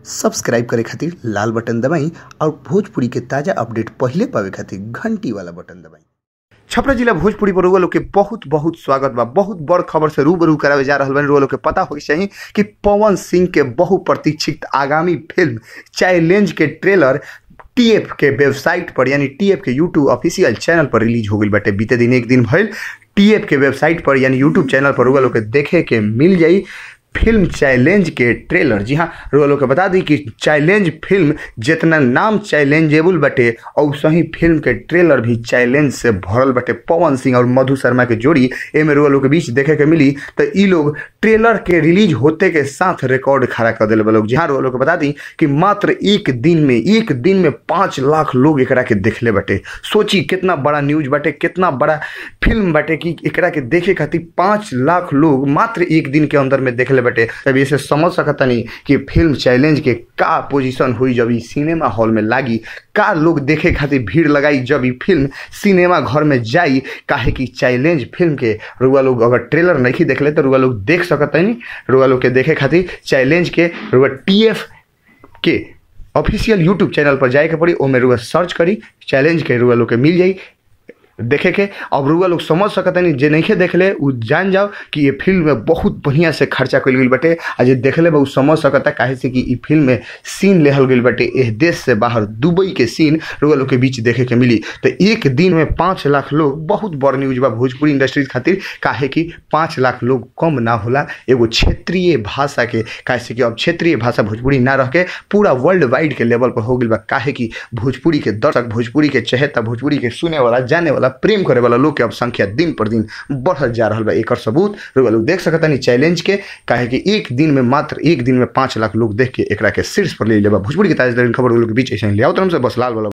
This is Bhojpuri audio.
सब्सक्राइब करे खातिर लाल बटन दबाई और भोजपुरी के ताजा अपडेट पहिले पावे खातिर घंटी वाला बटन दबाई। छपरा जिला भोजपुरी पर रुआ लोग के बहुत बहुत स्वागत बा। बहुत बड़ खबर से रूबरू करावे जा रहल बानी। रुआ लोग के पता होके चाही कि पवन सिंह के बहुप्रतीक्षित आगामी फिल्म चैलेंज के ट्रेलर टीएफ के वेबसाइट पर यानी टीएफ के यूट्यूब ऑफिशियल चैनल पर रिलीज हो गई बाटे। बीते दिन एक दिन भइल टीएफ के वेबसाइट पर यानी यूट्यूब चैनल पर रुआ लोग के देखे के मिल जाई फिल्म चैलेंज के ट्रेलर। जी हाँ, रुआ लोग के बता दी कि चैलेंज फिल्म जितना नाम चैलेंजेबल बटे और सही फिल्म के ट्रेलर भी चैलेंज से भरल बटे। पवन सिंह और मधु शर्मा के जोड़ी एमे रुआ लोग के बीच देखे के मिली तो ई लोग ट्रेलर के रिलीज होते के साथ रिकॉर्ड खड़ा कर दिले लोग। जी हाँ, रुआ लोग के बता दी कि मात्र एक दिन में 5 लाख लोग एकरा के देखले बटे। सोची कितना बड़ा न्यूज बटे, कितना बड़ा फिल्म बटे कि एकरा के देखे खातिर 5 लाख लोग मात्र एक दिन के अंदर में देखले बटे। तब इसे समझ सकतनी कि फिल्म चैलेंज के का पोजीशन हुई जब ई सिनेमा हॉल में लागी, का लोग देखे खातिर भीड़ लगाई जब ई फिल्म सिनेमा घर में जाई। काहे कि चैलेंज फिल्म के रुआ लोग अगर ट्रेलर नहीं देखले तो रुआ लोग देख सकतनी। रुआ लोग के देखे खातिर चैलेंज के रुआ टीएफ के ऑफिशियल यूट्यूब चैनल पर जाए के पड़ी, ओमे रुआ सर्च करी चैलेंज के रुआ लोग के मिल जाई देखे के। अब रुआ लोग समझ सकतनी, जे नहीं देखले उ जान जाओ कि ये फिल्म में बहुत बढ़िया से खर्चा कइल गइल बाटे, आ जे देखले बा उ समझ सकता काहे से कि ई फिल्म में सीन लेहल गइल बाटे एह देश से बाहर दुबई के सीन रुआ लोग के बीच देखे के मिली। तो एक दिन में 5 लाख लोग बहुत बड़ न्यूज बा भोजपुरी इंडस्ट्रीज खातिर, काहे कि 5 लाख लोग कम ना होला एगो क्षेत्रीय भाषा के। काहे से कि अब क्षेत्रीय भाषा भोजपुरी ना रह के पूरा वर्ल्ड वाइड के लेवल पर हो गइल बा। काहे कि भोजपुरी के दर्शक, भोजपुरी के चहेता, भोजपुरी के सुने वाला, जाने वाला, प्रेम करे वाला लोग के अब संख्या दिन पर दिन बढ़ल जा रहा बा। एकर सबूत रुआ लोग देख सकतानी चैलेंज के, काहे कि एक दिन में मात्र एक दिन में 5 लाख लोग देख के एकरा के शीर्ष पर ले लेबा। भोजपुरी के ताजा तरीन खबर लोग के बीच ऐसे ले आओ तरम से बस लाल वाला।